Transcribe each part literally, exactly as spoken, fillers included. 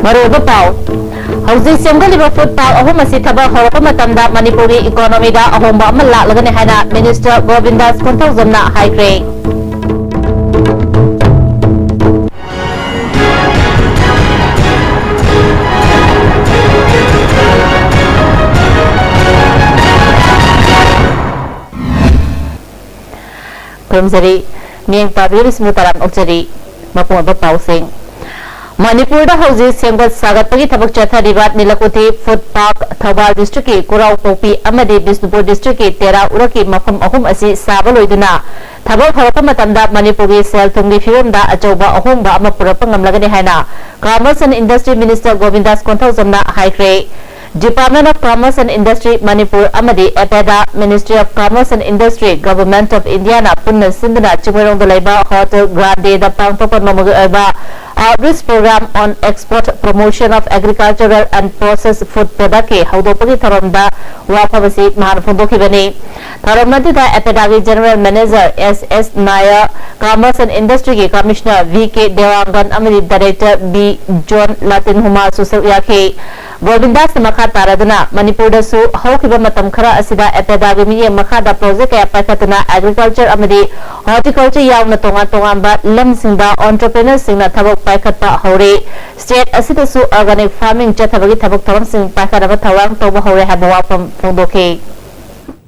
ꯑꯔꯣꯏꯕ ꯄꯥꯎ꯫ ꯍꯧꯖꯤꯛ ꯁꯦꯝꯒꯠꯂꯤꯕ ꯐꯨꯗ ꯄꯥꯔꯛ ꯑꯍꯨꯝ ꯑꯁꯤ ꯊꯕꯛ ꯍꯧꯔꯛꯄ ꯃꯇꯝꯗ ꯃꯅꯤꯄꯨꯔꯒꯤ ꯏꯀꯣꯅꯣꯃꯤꯗ ꯑꯍꯣꯡꯕ ꯑꯃ ꯂꯥꯛꯂꯒꯅꯤ ꯍꯥꯏꯅ ꯃꯤꯅꯤꯁꯇꯔ ꯒꯣꯕꯤꯟꯗꯥꯁ ꯀꯣꯟꯊꯧꯖꯝꯅ ꯍꯥꯏꯈ꯭ꯔꯦ꯫ ꯈꯨꯔꯨꯝꯖꯔꯤ꯫ ꯃꯤꯠꯌꯦꯡ ꯄꯥꯕꯤꯔꯤꯕꯁꯤꯡꯕꯨ ꯇꯔꯥꯝꯅ ꯑꯣꯛꯆꯔꯤ꯫ ꯃꯄꯨꯡ ꯑꯣꯏꯕ ꯄꯥꯎꯁꯤꯡ꯫ ꯃꯅꯤꯄꯨꯔꯗ ꯍꯧꯖꯤꯛ ꯁꯦꯝꯒꯠ ꯁꯥꯒꯠꯄꯒꯤ ꯊꯕꯛ ꯆꯠꯊꯔꯤꯕ ꯅꯤꯂꯀꯨꯊꯤ ꯐꯨꯗ ꯄꯥꯔꯛ, ꯊꯧꯕꯥꯜ ꯗꯤꯁꯇ꯭ꯔꯤꯛꯀꯤ ꯀꯨꯔꯥꯎꯄꯣꯛꯄꯤ ꯑꯃꯗꯤ ꯕꯤꯁꯅꯨꯄꯨꯔ ꯗꯤꯁꯇ꯭ꯔꯤꯛꯀꯤ ꯇꯦꯔꯥ ꯎꯔꯛꯀꯤ ꯃꯐꯝ ꯑꯍꯨꯝ ꯑꯁꯤ ꯁꯥꯕ ꯂꯣꯏꯗꯨꯅ ꯊꯕꯛ ꯍꯧꯔꯛꯄ ꯃꯇꯝꯗ ꯃꯅꯤꯄꯨꯔꯒꯤ ꯁꯦꯜ ꯊꯨꯝꯒꯤ ꯐꯤꯕꯝꯗ ꯑꯆꯧꯕ ꯑꯍꯣꯡꯕ ꯑꯃ ꯄꯨꯔꯛꯄ ꯉꯝꯂꯒꯅꯤ ꯍꯥꯏꯅ Commerce and Industry Minister ꯒꯣꯕꯤꯟꯗꯥꯁ ꯀꯣꯟꯊꯧꯖꯝꯅ ꯍꯥꯏꯈ꯭ꯔꯦ꯫ Department of Commerce and Industry Manipur ꯑꯃꯗꯤ ꯑꯦꯄꯦꯗꯥ, Ministry of Commerce and Industry, Government of India ꯅ ꯄꯨꯟꯅ ꯁꯤꯟꯗꯨꯅ ꯆꯤꯡꯃꯩꯔꯣꯡꯗ ꯂꯩꯕ ꯍꯣꯇꯦꯜ ꯒ꯭ꯔꯥꯟꯗꯦꯗ ꯄꯥꯡꯊꯣꯛꯄ ꯅꯣꯡꯃꯒꯤ ꯑꯣꯏꯕ Outreach Program on Export Promotion of Agricultural and Processed Food Product ꯀꯤ ꯍꯧꯗꯣꯛꯄꯒꯤ ꯊꯧꯔꯝꯗ ꯋꯥꯐꯝ ꯑꯁꯤ ꯃꯍꯥꯛꯅ ꯐꯣꯡꯗꯣꯛꯈꯤꯕꯅꯤ꯫ ꯊꯧꯔꯝ ꯑꯗꯨꯗ ꯑꯦꯄꯦꯗꯥꯒꯤ General Manager S S Nair, Commerce and Industry ꯒꯤ Commissioner ꯚꯤ ꯀꯦ ꯗꯦꯋꯥꯡꯒꯟ ꯑꯃꯗꯤ Director ꯕꯤ ꯖꯣꯟ ꯂꯥꯇꯤꯟ ꯍꯨꯃꯥꯁꯨ ꯁꯔꯨꯛ ꯌꯥꯈꯤ꯫ ꯒꯣꯕꯤꯟꯗꯥꯁꯅ ꯃꯈꯥ ꯇꯥꯔꯗꯨꯅ ꯃꯅꯤꯄꯨꯔꯗꯁꯨ ꯍꯧꯈꯤꯕ ꯃꯇꯝ ꯈꯔ ꯑꯁꯤꯗ ꯑꯦꯄꯦꯗꯥꯒꯤ ꯃꯤꯠꯌꯦꯡ ꯃꯈꯥꯗ ꯄ꯭ꯔꯣꯖꯦꯛ ꯀꯌꯥ ꯄꯥꯏꯈꯠꯇꯨꯅ ꯑꯦꯒ꯭ꯔꯤꯀꯜꯆꯔ ꯑꯃꯗꯤ ꯍꯣꯔꯇꯤꯀꯜꯆꯔ ꯌꯥꯎꯅ ꯇꯣꯉꯥꯟ ꯇꯣꯉꯥꯟꯕ ꯂꯝꯁꯤꯡꯗ ꯑꯣꯟꯇꯔꯄ꯭ꯔꯦꯅꯔꯁꯤꯡꯅ ꯊꯕꯛ ꯄꯥꯏꯈꯠꯄ ꯍꯧꯔꯦ꯫ ꯁ꯭ꯇꯦꯠ ꯑꯁꯤꯗꯁꯨ ꯑꯣꯔꯒꯥꯅꯤꯛ ꯐꯥꯔꯃꯤꯡ ꯆꯠꯊꯕꯒꯤ ꯊꯕꯛ ꯊꯧꯔꯝꯁꯤꯡ ꯄꯥꯏꯈꯠꯅꯕ ꯊꯧꯔꯥꯡ ꯇꯧꯕ ꯍꯧꯔꯦ ꯍꯥꯏꯕ ꯋꯥꯐꯝ ꯐꯣꯡꯗꯣꯛꯈꯤ꯫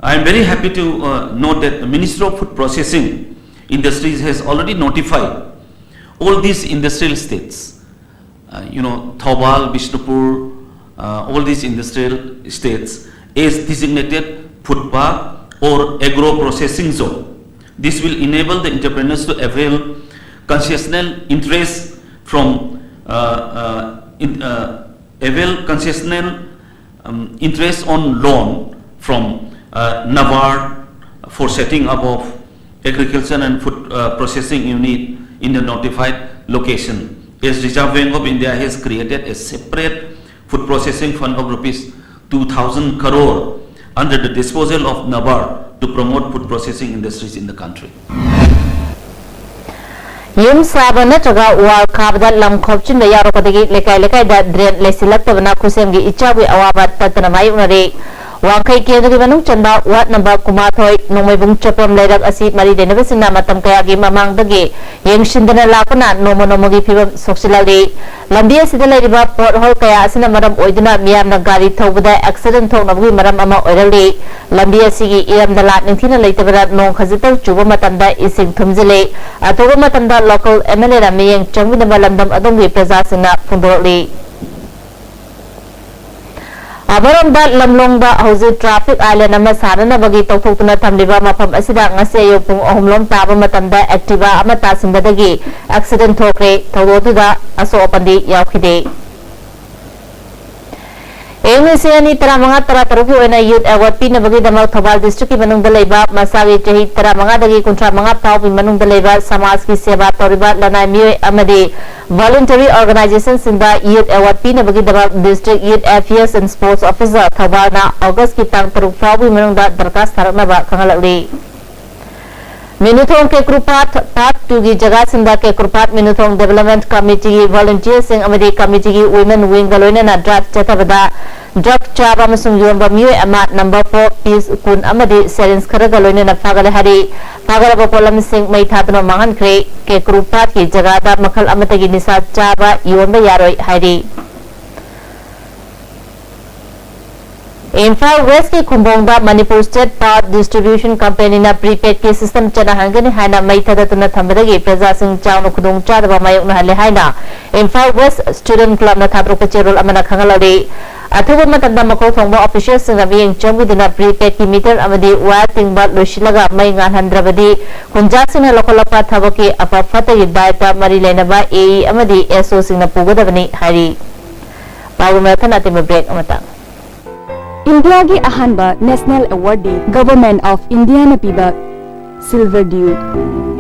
I am very happy to uh, note that the Ministry of Food Processing Industries has already notified all these industrial states, uh, you know, Thoubal, Bishnupur, uh, all these industrial states as designated food park or agro processing zone. This will enable the entrepreneurs to avail concessional interest from uh, uh, in, uh, avail concessional um, interest on loan from uh, NABARD for setting up of agriculture and food uh, processing unit in the notified location. As Reserve Bank of India has created a separate food processing fund of rupees two thousand crore under the disposal of NABARD to promote food processing industries in the country. ꯌꯨꯝ ꯁꯥꯕ ꯅꯠꯇ꯭ꯔꯒ ꯋꯥꯜ ꯈꯥꯕꯗ ꯂꯝ ꯈꯣꯞꯆꯤꯟꯕ ꯌꯥꯎꯔꯛꯄꯗꯒꯤ ꯂꯩꯀꯥꯏ ꯂꯩꯀꯥꯏꯗ drain ꯂꯩꯁꯤꯜꯂꯛꯇꯕꯅ ꯈꯨꯠꯁꯦꯝꯒꯤ ꯏꯆꯥꯎꯒꯤ ꯑꯋꯥꯕ ꯇꯠꯇꯅ ꯃꯥꯌꯣꯛꯅꯔꯤ꯫ ꯋꯥꯡꯈꯩ ꯀꯦꯟꯗ꯭ꯔꯒꯤ ꯃꯅꯨꯡ ꯆꯟꯕ ꯋꯥꯔꯗ ꯅꯝꯕꯔ ꯀꯨꯟꯃꯥꯊꯣꯏ ꯅꯣꯡꯃꯩꯕꯨꯡ ꯆꯠꯐꯝ ꯂꯩꯔꯛ ꯑꯁꯤ ꯃꯔꯤ ꯂꯩꯅꯕꯁꯤꯡꯅ ꯃꯇꯝ ꯀꯌꯥꯒꯤ ꯃꯃꯥꯡꯗꯒꯤ ꯌꯦꯡꯁꯤꯟꯗꯅ ꯂꯥꯛꯄꯅ ꯅꯣꯡꯃ ꯅꯣꯡꯃꯒꯤ ꯐꯤꯕꯝ ꯁꯣꯛꯆꯤꯜꯂꯛꯂꯤ꯫ ꯂꯝꯕꯤ ꯑꯁꯤꯗ ꯂꯩꯔꯤꯕ ꯄꯣꯠ ꯍꯣꯜ ꯀꯌꯥ ꯑꯁꯤꯅ ꯃꯔꯝ ꯑꯣꯏꯗꯨꯅ ꯃꯤꯌꯥꯝꯅ ꯒꯥꯔꯤ ꯊꯧꯕꯗ ꯑꯦꯛꯁꯤꯗꯦꯟ ꯊꯣꯛꯅꯕꯒꯤ ꯃꯔꯝ ꯑꯃ ꯑꯣꯏꯔꯛꯂꯤ꯫ ꯂꯝꯕꯤ ꯑꯁꯤꯒꯤ ꯏꯔꯝꯗ ꯂꯥꯠ ꯅꯤꯡꯊꯤꯅ ꯂꯩꯇꯕꯅ ꯅꯣꯡ ꯈꯖꯤꯛꯇꯪ ꯆꯨꯕ ꯃꯇꯝꯗ ꯏꯁꯤꯡ ꯊꯨꯝꯖꯤꯜꯂꯤ꯫ ꯑꯊꯨꯕ ꯃꯇꯝꯗ ꯂꯣꯀꯦꯜ ꯑꯦꯝ ꯑꯦꯜ ꯑꯦꯅ ꯃꯤꯠꯌꯦꯡ ꯆꯪꯕꯤꯅꯕ ꯂꯝꯗꯝ ꯑꯗꯣꯝꯒꯤ ꯄ꯭ꯔꯖꯥꯁꯤꯡꯅ ꯐꯣꯡꯗꯣꯔꯛꯂꯤ꯫ ꯑꯃꯔꯣꯝꯗ ꯂꯝꯂꯣꯡꯗ ꯍꯧꯖꯤꯛ ꯇ꯭ꯔꯥꯐꯤꯛ ꯑꯥꯏꯂꯦꯟ ꯑꯃ ꯁꯥꯅꯅꯕꯒꯤ ꯇꯧꯊꯣꯛꯇꯨꯅ ꯊꯝꯂꯤꯕ ꯃꯐꯝ ꯑꯁꯤꯗ ꯉꯁꯤ ꯑꯌꯨꯛ ꯄꯨꯡ ꯑꯍꯨꯝ ꯂꯣꯝ ꯇꯥꯕ ꯃꯇꯝꯗ ꯑꯦꯛꯇꯤꯚꯥ ꯑꯃ ꯇꯥꯁꯤꯟꯕꯗꯒꯤ ꯑꯦꯛꯁꯤꯗꯦꯟ ꯊꯣꯛꯈ꯭ꯔꯦ꯫ ꯊꯧꯗꯣꯛ ꯑꯗꯨꯗ ꯑꯁꯣꯛ ꯑꯄꯟꯗꯤ ꯌꯥꯎꯈꯤꯗꯦ꯫ ꯏꯪ ꯂꯤꯁꯤꯡ ꯑꯅꯤ ꯇꯔꯥꯃꯉꯥ ꯇꯔꯥꯇꯔꯨꯛꯀꯤ ꯑꯣꯏꯅ ꯌꯨꯠ ꯑꯦꯋꯥꯔꯗ ꯄꯤꯅꯕꯒꯤꯗꯃꯛ ꯊꯧꯕꯥꯜ ꯗꯤꯁꯇ꯭ꯔꯤꯛꯀꯤ ꯃꯅꯨꯡꯗ ꯂꯩꯕ ꯃꯁꯥꯒꯤ ꯆꯍꯤ ꯇꯔꯥꯃꯉꯥꯗꯒꯤ ꯀꯨꯟꯊ꯭ꯔꯥ ꯃꯉꯥ ꯐꯥꯎꯕꯒꯤ ꯃꯅꯨꯡꯗ ꯂꯩꯕ ꯁꯃꯥꯖꯀꯤ ꯁꯦꯕꯥ ꯇꯧꯔꯤꯕ ꯂꯅꯥꯏ ꯃꯤꯑꯣꯏ ꯑꯃꯗꯤ voluntary organizationꯁꯤꯡꯗ ꯌꯨꯠ ꯑꯦꯋꯥꯔꯗ ꯄꯤꯅꯕꯒꯤꯗꯃꯛ District Youth Affairs and Sports Officer ꯊꯧꯕꯥꯜꯅ ꯑꯣꯒꯁꯀꯤ ꯇꯥꯡ ꯇꯔꯨꯛ ꯐꯥꯎꯕꯒꯤ ꯃꯅꯨꯡꯗ ꯗꯔꯈꯥꯁ ꯊꯥꯔꯛꯅꯕ ꯈꯪꯍꯜꯂꯛꯂꯤ꯫ ꯃꯤꯅꯨꯊꯣꯡ ꯀꯦꯀ꯭ꯔꯨꯄꯥꯠ Part Twoꯒꯤ ꯖꯒꯥꯁꯤꯡꯗ ꯀꯦꯀ꯭ꯔꯨꯄꯥꯠ ꯃꯤꯅꯨꯊꯣꯡ Development Committeeꯒꯤ volunteerꯁꯤꯡ ꯑꯃꯗꯤ committeeꯒꯤ women wingꯒ ꯂꯣꯏꯅꯅ drive ꯆꯠꯊꯕꯗ drug ꯆꯥꯕ ꯑꯃꯁꯨꯡ ꯌꯣꯟꯕ ꯃꯤꯑꯣꯏ ꯑꯃ number four piece ꯀꯨꯟ ꯑꯃꯗꯤ syringe ꯈꯔꯒ ꯂꯣꯏꯅꯅ ꯐꯥꯒꯠꯂꯦ ꯍꯥꯏꯔꯤ꯫ ꯐꯥꯒꯠꯂꯕ ꯄꯣꯠꯂꯝꯁꯤꯡ ꯃꯩ ꯊꯥꯗꯨꯅ ꯃꯥꯡꯍꯟꯈ꯭ꯔꯦ꯫ ꯀꯦꯀ꯭ꯔꯨꯄꯥꯠꯀꯤ ꯖꯒꯥꯗ ꯃꯈꯜ ꯑꯃꯠꯇꯒꯤ ꯅꯤꯁꯥ ꯆꯥꯕ ꯌꯣꯟꯕ ꯌꯥꯔꯣꯏ ꯍꯥꯏꯔꯤ꯫ Imphal Westꯀꯤ ꯈꯨꯝꯕꯣꯡꯗ Manipur State Power Distribution Companyꯅ prepaidꯀꯤ system ꯆꯠꯅꯍꯟꯒꯅꯤ ꯍꯥꯏꯅ ꯃꯩ ꯊꯥꯗꯠꯇꯨꯅ ꯊꯝꯕꯗꯒꯤ ꯄ꯭ꯔꯖꯥꯁꯤꯡ ꯆꯥꯎꯅ ꯈꯨꯗꯣꯡꯆꯥꯗꯕ ꯃꯥꯌꯣꯛꯅꯍꯜꯂꯦ ꯍꯥꯏꯅ Imphal West Student Clubꯅ ꯊꯥꯗꯣꯔꯛꯄ ꯆꯦꯔꯣꯜ ꯑꯃꯅ ꯈꯪꯍꯜꯂꯤ꯫ ꯑꯊꯨꯕ ꯃꯇꯝꯗ ꯃꯀꯣꯛ ꯊꯣꯡꯕ officialꯁꯤꯡꯅ ꯃꯤꯠꯌꯦꯡ ꯆꯪꯕꯤꯗꯨꯅ prepaidꯀꯤ meter ꯑꯃꯗꯤ wire ꯇꯤꯡꯕ ꯂꯣꯏꯁꯤꯜꯂꯒ ꯃꯩ ꯉꯥꯟꯍꯟꯗ꯭ꯔꯕꯗꯤ ꯈꯨꯟꯖꯥꯁꯤꯡꯅ ꯂꯧꯈꯠꯂꯛꯄ ꯊꯕꯛꯀꯤ ꯑꯐ ꯐꯠꯇꯒꯤ ꯗꯥꯏꯇ ꯃꯔꯤ ꯂꯩꯅꯕ AE ꯑꯃꯗꯤ SOꯁꯤꯡꯅ ꯄꯨꯒꯗꯕꯅꯤ ꯍꯥꯏꯔꯤ꯫ ꯄꯥꯎꯒꯤ ꯃꯊꯪ ꯑꯇꯦꯟꯕ break ꯑꯃꯇꯪ꯫ ꯏꯟꯗꯤꯌꯥꯒꯤ ꯑꯍꯥꯟꯕ national awardꯗꯤ Government of Indiaꯅ ꯄꯤꯕ Silver Dew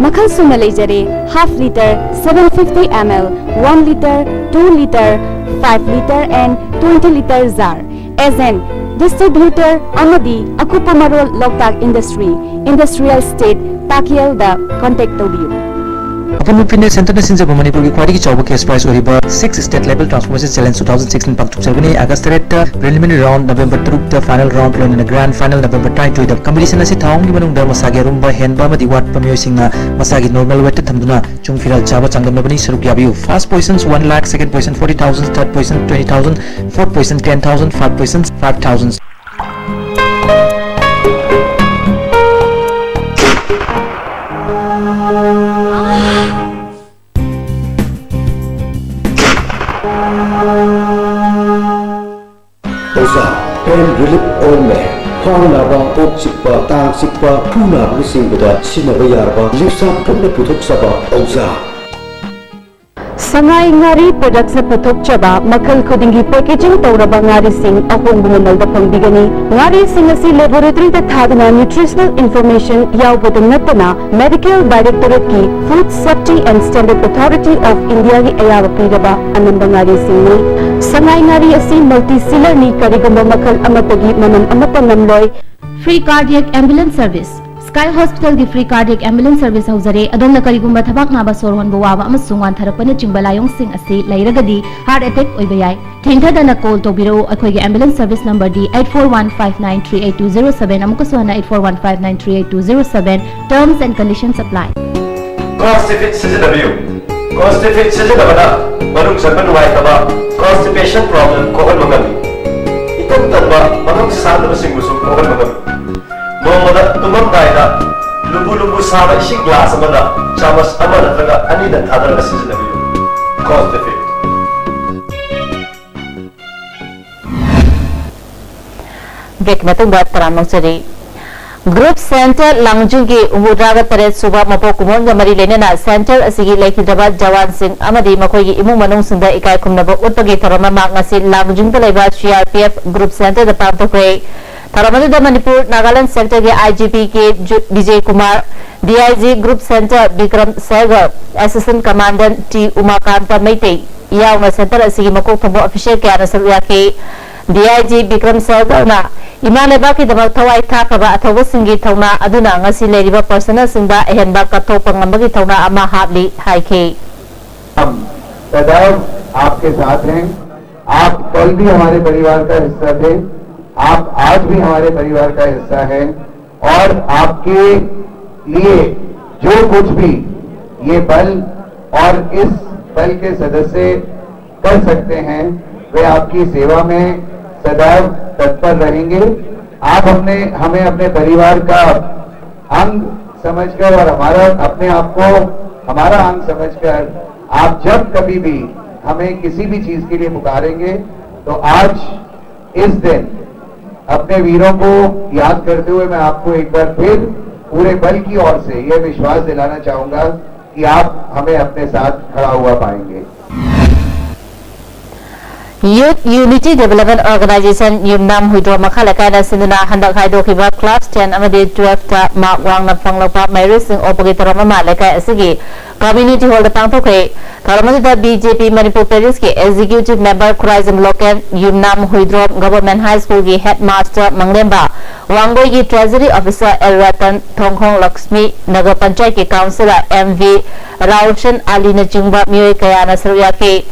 ꯃꯈꯜ ꯁꯨꯅ ꯂꯩꯖꯔꯦ, half litre, seven fifty ml, one litre, two litre, five litre and twenty litre jar꯫ Agent, distributor ꯑꯃꯗꯤ ꯑꯀꯨꯞꯄ ꯃꯔꯣꯜ ꯂꯣꯛꯇꯥꯛ Industry, Industrial Estate, ꯇꯥꯀꯦꯜꯗ contact ꯇꯧꯕꯤꯌꯨ꯫ ꯑꯄꯨꯟꯕ fitness centreꯅ ꯁꯤꯟꯖꯕ ꯃꯅꯤꯄꯨꯔꯒꯤ ꯈ꯭ꯋꯥꯏꯗꯒꯤ ꯆꯥꯎꯕ cash prize ꯑꯣꯏꯔꯤꯕ Six State Level Transformation Challenge two thousand sixteen ꯄꯥꯡꯊꯣꯛꯆꯒꯅꯤ꯫ ꯑꯥꯒꯁ ꯇꯔꯦꯠꯇ preliminary round, ꯅꯕꯦꯝꯕꯔ ꯇꯔꯨꯛꯇ final round, ꯂꯣꯏꯅꯅ grand final ꯅꯕꯦꯝꯕꯔ ꯇꯔꯥꯅꯤꯊꯣꯏꯗ꯫ Competition ꯑꯁꯤ ꯊꯥ ꯑꯍꯨꯝꯒꯤ ꯃꯅꯨꯡꯗ ꯃꯁꯥꯒꯤ ꯑꯔꯨꯝꯕ ꯍꯦꯟꯕ ꯑꯃꯗꯤ ꯋꯥꯠꯄ ꯃꯤꯑꯣꯏꯁꯤꯡꯅ ꯃꯁꯥꯒꯤ normal weightꯇ ꯊꯝꯗꯨꯅ ꯆꯨꯡ ꯐꯤꯔꯥꯜ ꯆꯥꯕ ꯆꯥꯡꯗꯝꯅꯕꯅꯤ꯫ ꯁꯔꯨꯛ ꯌꯥꯕꯤꯌꯨ꯫ First position one lakh, second position forty thousand, third position twenty thousand, fourth position ten thousand, fifth position five thousand꯫ ꯑꯣꯖꯥ, pain relief ointment, ꯈ꯭ꯋꯥꯡ ꯅꯥꯕ, ꯀꯣꯛ ꯆꯤꯛꯄ, ꯇꯥꯡ ꯆꯤꯛꯄ, ꯈꯨ ꯅꯥꯕꯅꯆꯤꯡꯕꯗ ꯁꯤꯖꯤꯟꯅꯕ ꯌꯥꯔꯕ ꯂꯤꯞꯁꯥꯞ ꯄꯨꯟꯅ ꯄꯨꯊꯣꯛꯆꯕ ꯑꯣꯖꯥ꯫ ꯁꯉꯥꯏ ꯉꯥꯔꯤ productsꯅ ꯄꯨꯊꯣꯛꯆꯕ ꯃꯈꯜ ꯈꯨꯗꯤꯡꯒꯤ packaging ꯇꯧꯔꯕ ꯉꯥꯔꯤꯁꯤꯡ ꯑꯍꯣꯡꯕ ꯃꯃꯜꯗ ꯐꯪꯕꯤꯒꯅꯤ꯫ ꯉꯥꯔꯤꯁꯤꯡ ꯑꯁꯤ laboratoryꯗ ꯊꯥꯗꯨꯅ nutritional information ꯌꯥꯎꯕꯗ ꯅꯠꯇꯅ Medical Directorateꯀꯤ Food Safety and Standard Authority of Indiaꯒꯤ ꯑꯌꯥꯕ ꯄꯤꯔꯕ ꯑꯅꯝꯕ ꯉꯥꯔꯤꯁꯤꯡꯅꯤ꯫ ꯁꯉꯥꯏ ꯉꯥꯔꯤ ꯑꯁꯤ multi sealerꯅꯤ, ꯀꯔꯤꯒꯨꯝꯕ ꯃꯈꯜ ꯑꯃꯠꯇꯒꯤ ꯃꯅꯝ ꯑꯃꯠꯇ ꯅꯝꯂꯣꯏ꯫ Free cardiac ambulance service. Sky Hospitalꯒꯤ free cardiac ambulance service ꯍꯧꯖꯔꯦ꯫ ꯑꯗꯣꯝꯅ ꯀꯔꯤꯒꯨꯝꯕ ꯊꯕꯥꯛ ꯅꯥꯕ, ꯁꯣꯔ ꯍꯣꯟꯕ ꯋꯥꯕ ꯑꯃꯁꯨꯡ ꯋꯥꯟꯊꯔꯛꯄꯅꯆꯤꯡꯕ ꯂꯥꯏꯑꯣꯡꯁꯤꯡ ꯑꯁꯤ ꯂꯩꯔꯒꯗꯤ heart attack ꯑꯣꯏꯕ ꯌꯥꯏ꯫ ꯊꯦꯡꯊꯗꯅ call ꯇꯧꯕꯤꯔꯛꯎ꯫ ꯑꯩꯈꯣꯏꯒꯤ ambulance service numberꯗꯤ eight four one five nine three eight two zero seven, ꯑꯃꯨꯛꯀꯁꯨ ꯍꯟꯅ eight four one five nine three eight two zero seven. Terms and conditions apply. Constipate ꯁꯤꯖꯤꯟꯅꯕꯤꯌꯨ꯫ Constipate ꯁꯤꯖꯤꯟꯅꯕꯅ ꯃꯅꯨꯡ ꯆꯪꯕ ꯅꯨꯡꯉꯥꯏꯇꯕ, constipation problem ꯀꯣꯛꯍꯟꯕ ꯉꯝꯃꯤ꯫ ꯏꯇꯟ ꯇꯟꯕ, ꯃꯅꯨꯡ ꯁꯥꯗꯕꯁꯤꯡꯕꯨꯁꯨ ꯀꯣꯛꯍꯟꯕ ꯉꯝꯃꯤ꯫ ꯅꯣꯡꯃꯗ ꯇꯨꯝꯃꯝꯗꯥꯏꯗ ꯂꯨꯝꯕꯨ ꯂꯨꯝꯕꯨ ꯁꯥꯕ ꯏꯁꯤꯡ glass ꯑꯃꯗ ꯆꯥꯃꯁ ꯑꯃ ꯅꯠꯇ꯭ꯔꯒ ꯑꯅꯤꯗꯪ ꯊꯥꯗꯔꯒ ꯁꯤꯖꯤꯟꯅꯕꯤꯌꯨ꯫ Constipate꯫ Break ꯃꯇꯨꯡꯗ ꯇꯔꯥꯝꯅ ꯑꯣꯛꯆꯔꯤ꯫ Group Centre ꯂꯥꯡꯖꯤꯡꯒꯤ ꯍꯨꯝꯐꯨꯇꯔꯥꯒ ꯇꯔꯦꯠ ꯁꯨꯕ ꯃꯄꯣꯛ ꯀꯨꯝꯑꯣꯟꯒ ꯃꯔꯤ ꯂꯩꯅꯅ centre ꯑꯁꯤꯒꯤ ꯂꯩꯈꯤꯗ꯭ꯔꯕ ꯖꯋꯥꯟꯁꯤꯡ ꯑꯃꯗꯤ ꯃꯈꯣꯏꯒꯤ ꯏꯃꯨꯡ ꯃꯅꯨꯡꯁꯤꯡꯗ ꯏꯀꯥꯏ ꯈꯨꯝꯅꯕ ꯎꯠꯄꯒꯤ ꯊꯧꯔꯝ ꯑꯃ ꯉꯁꯤ ꯂꯥꯡꯖꯤꯡꯗ ꯂꯩꯕ C R P F Group Centreꯗ ꯄꯥꯡꯊꯣꯛꯈ꯭ꯔꯦ꯫ ꯊꯧꯔꯝ ꯑꯗꯨꯗ Manipur, Nagaland sectorꯒꯤ I G P K Bijay Kumar, D I G Group Centre Bikram ꯁꯦꯒꯔ, Assistant Commandant T ꯎꯃꯥꯀꯥꯟꯇ Meitei ꯌꯥꯎꯅ centre ꯑꯁꯤꯒꯤ ꯃꯀꯣꯛ ꯊꯣꯡꯕ official ꯀꯌꯥꯅ ꯁꯔꯨꯛ ꯌꯥꯈꯤ꯫ ꯗꯤ ꯑꯥꯏ ꯖꯤ ꯕꯤꯀ꯭ꯔꯝ ꯁꯦꯜꯒꯔꯅ ꯏꯃꯥ ꯂꯩꯕꯥꯛꯀꯤꯗꯃꯛ ꯊꯋꯥꯏ ꯊꯥꯈ꯭ꯔꯕ ꯑꯊꯧꯕꯁꯤꯡꯒꯤ ꯊꯧꯅꯥ ꯑꯗꯨꯅ ꯉꯁꯤ ꯂꯩꯔꯤꯕ ꯄ꯭ꯔꯁꯅꯁꯤꯡꯗ ꯑꯍꯦꯟꯕ ꯀꯠꯊꯣꯛꯄ ꯉꯝꯕꯒꯤ ꯊꯧꯅꯥ ꯑꯃ ꯍꯥꯞꯂꯤ ꯍꯥꯏꯈꯤ꯫ हम सदैव आपके साथ हैं। आप कल भी हमारे परिवार का हिस्सा थे, आप आज भी हमारे परिवार का हिस्सा हैं और आपके लिए जो कुछ भी ये बल और इस बल के सदस्य कर सकते हैं, वे आपकी सेवा में सदैव तत्पर रहेंगे। आप अपने हमें अपने परिवार का अंग समझकर और हमारा अपने आप को हमारा अंग समझकर आप जब कभी भी हमें किसी भी चीज के लिए पुकारेंगे, तो आज इस दिन अपने वीरों को याद करते हुए मैं आपको एक बार फिर पूरे बल की ओर से यह विश्वास दिलाना चाहूंगा कि आप हमें अपने साथ खड़ा हुआ पाएंगे। Youth Unity Development Organization ꯌꯨꯝꯅꯥꯝ ꯍꯨꯏꯗ꯭ꯔꯣꯝ ꯃꯈꯥ ꯂꯩꯀꯥꯏꯅ ꯁꯤꯟꯗꯨꯅ ꯍꯟꯗꯛ ꯍꯥꯏꯗꯣꯛꯈꯤꯕ class ten ꯑꯃꯗꯤ twelve ꯇ mark ꯋꯥꯡꯅ ꯐꯪꯂꯛꯄ ꯃꯍꯩꯔꯣꯏꯁꯤꯡ ꯑꯣꯛꯄꯒꯤ ꯊꯧꯔꯝ ꯑꯃ ꯂꯩꯀꯥꯏ ꯑꯁꯤꯒꯤ community hall ꯗ ꯄꯥꯡꯊꯣꯛꯈ꯭ꯔꯦ꯫ ꯊꯧꯔꯝ ꯑꯗꯨꯗ B J P Manipur parish ꯀꯤ executive member Khuraijam Loken, Yumnam Huidrom government high school ꯒꯤ headmaster ꯃꯪꯂꯦꯝꯕ, ꯋꯥꯡꯒꯣꯏꯒꯤ treasury officer L Ratan, Thongkhong Laxmi, ꯅꯒꯔ ꯄꯟꯆꯥꯌꯠꯀꯤ councillor M V ꯔꯥꯎꯁꯟ ꯑꯂꯤꯅꯆꯤꯡꯕ ꯃꯤꯑꯣꯏ ꯀꯌꯥꯅ ꯁꯔꯨꯛ ꯌꯥꯈꯤ꯫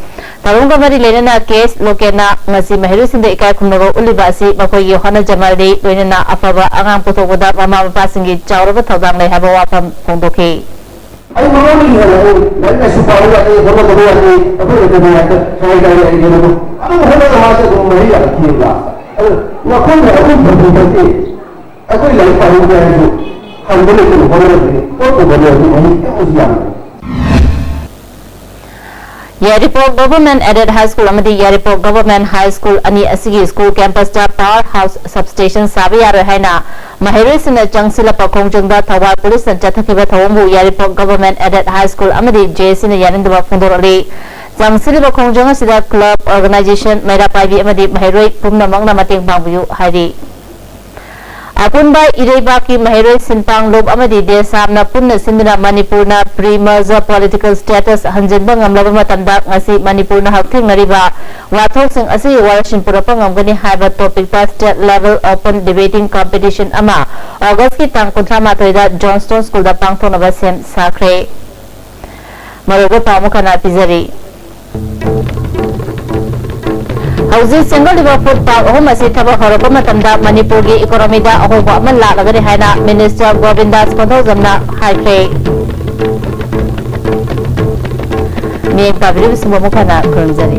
ꯊꯧꯔꯝꯒ ꯃꯔꯤ ꯂꯩꯅꯅ K S ꯂꯣꯀꯦꯟꯅ ꯉꯁꯤ ꯃꯍꯩꯔꯣꯏꯁꯤꯡꯗ ꯏꯀꯥꯏ ꯈꯨꯝꯅꯕ ꯎꯠꯂꯤꯕ ꯑꯁꯤ ꯃꯈꯣꯏꯒꯤ ꯍꯣꯠꯅꯖꯃꯜꯅꯤ, ꯂꯣꯏꯅꯅ ꯑꯐꯕ ꯑꯉꯥꯡ ꯄꯨꯊꯣꯛꯄꯗ ꯃꯃꯥ ꯃꯄꯥꯁꯤꯡꯒꯤ ꯆꯥꯎꯔꯕ ꯊꯧꯗꯥꯡ ꯂꯩ ꯍꯥꯏꯕ ꯋꯥꯐꯝ ꯐꯣꯡꯗꯣꯛꯈꯤ꯫ ꯑꯩ ꯃꯃꯥꯡꯗꯒꯤ ꯍꯦꯟꯅ ꯑꯩ ꯂꯥꯏꯔꯤꯛ ꯂꯥꯏꯁꯨ ꯄꯥꯕ ꯌꯥꯗꯦ, ꯍꯣꯠꯅꯗꯕ ꯌꯥꯗꯦ, ꯑꯩꯈꯣꯏꯅ ꯀꯩꯅꯣ ꯍꯥꯏꯕꯗ ꯀꯃꯥꯏ ꯇꯧꯔꯦ ꯑꯩ ꯀꯩꯅꯣ ꯑꯗꯨꯝ ꯍꯣꯠꯅꯕ ꯃꯥꯁꯦ ꯑꯗꯨꯝ ꯃꯍꯩ ꯌꯥꯜꯂꯛꯈꯤꯑꯕ꯫ ꯑꯗꯨ ꯅꯈꯣꯏꯅ ꯑꯗꯨꯝ ꯐꯖꯕꯁꯦ ꯑꯩꯈꯣꯏ ꯂꯥꯏꯔꯤꯛ ꯄꯥꯍꯧꯗꯦ ꯍꯥꯏꯔꯁꯨ ꯍꯪꯕ ꯂꯩꯇꯅ ꯍꯣꯠꯅꯕꯁꯦ ꯍꯣꯠꯄꯨ ꯍꯣꯠꯅꯔꯗꯤ ꯃꯍꯩ ꯌꯥꯝꯅꯁꯨ ꯌꯥꯝꯕꯅꯤ꯫ ꯌꯥꯏꯔꯤꯄꯣꯛ Government Aided High School ꯑꯃꯗꯤ ꯌꯥꯏꯔꯤꯄꯣꯛ Government High School ꯑꯅꯤ ꯑꯁꯤꯒꯤ school campus ꯇ power house substation ꯁꯥꯕ ꯌꯥꯔꯣꯏ ꯍꯥꯏꯅ ꯃꯍꯩꯔꯣꯏꯁꯤꯡꯅ ꯆꯪꯁꯤꯜꯂꯛꯄ ꯈꯣꯡꯖꯪꯗ ꯊꯧꯕꯥꯜ police ꯅ ꯆꯠꯊꯈꯤꯕ ꯊꯧꯑꯣꯡꯕꯨ ꯌꯥꯏꯔꯤꯄꯣꯛ Government Aided High School ꯑꯃꯗꯤ J A C ꯅ ꯌꯥꯅꯤꯡꯗꯕ ꯐꯣꯡꯗꯣꯔꯛꯂꯤ꯫ ꯆꯪꯁꯤꯜꯂꯤꯕ ꯈꯣꯡꯖꯪ ꯑꯁꯤꯗ club, organisation, ꯃꯩꯔꯥ ꯄꯥꯏꯕꯤ ꯑꯃꯗꯤ ꯃꯍꯩꯔꯣꯏ ꯄꯨꯝꯅꯃꯛꯅ ꯃꯇꯦꯡ ꯄꯥꯡꯕꯤꯌꯨ ꯍꯥꯏꯔꯤ꯫ ꯑꯄꯨꯟꯕ ꯏꯔꯩꯕꯥꯛꯀꯤ ꯃꯍꯩꯔꯣꯏ ꯁꯤꯟꯄꯥꯡ ꯂꯨꯞ ꯑꯃꯗꯤ ꯗꯦꯁꯥꯝꯅ ꯄꯨꯟꯅ ꯁꯤꯟꯗꯨꯅ ꯃꯅꯤꯄꯨꯔꯅ pre-merger political status ꯍꯟꯖꯤꯟꯕ ꯉꯝꯂꯕ ꯃꯇꯝꯗ ꯉꯁꯤ ꯃꯅꯤꯄꯨꯔꯅ ꯍꯛꯊꯦꯡꯅꯔꯤꯕ ꯋꯥꯊꯣꯛꯁꯤꯡ ꯑꯁꯤꯒꯤ ꯋꯥꯔꯣꯏꯁꯤꯟ ꯄꯨꯔꯛꯄ ꯉꯝꯒꯅꯤ ꯍꯥꯏꯕ topicꯇ state level open debating competition ꯑꯃ Augustꯀꯤ ꯇꯥꯡ ꯀꯨꯟꯊ꯭ꯔꯥ ꯃꯥꯊꯣꯏꯗ Johnstone Schoolꯗ ꯄꯥꯡꯊꯣꯛꯅꯕ ꯁꯦꯝ ꯁꯥꯈ꯭ꯔꯦ꯫ ꯃꯔꯨꯑꯣꯏꯕ ꯄꯥꯎ ꯑꯃꯨꯛ ꯍꯟꯅ ꯄꯤꯖꯔꯤ꯫ ꯍꯧꯖꯤꯛ ꯁꯦꯝꯒꯠꯂꯤꯕ food park ꯑꯍꯨꯝ ꯑꯁꯤ ꯊꯕꯛ ꯍꯧꯔꯛꯄ ꯃꯇꯝꯗ ꯃꯅꯤꯄꯨꯔꯒꯤ economyꯗ ꯑꯍꯣꯡꯕ ꯑꯃ ꯂꯥꯛꯂꯒꯅꯤ ꯍꯥꯏꯅ Minister ꯒꯣꯕꯤꯟꯗꯥꯁ ꯀꯣꯟꯊꯧꯖꯝꯅ ꯍꯥꯏꯈ꯭ꯔꯦ꯫ ꯃꯤꯠꯌꯦꯡ ꯇꯥꯕꯤꯔꯤꯕꯁꯤꯡꯕꯨ ꯑꯃꯨꯛ ꯍꯟꯅ ꯈꯨꯔꯨꯝꯖꯔꯤ꯫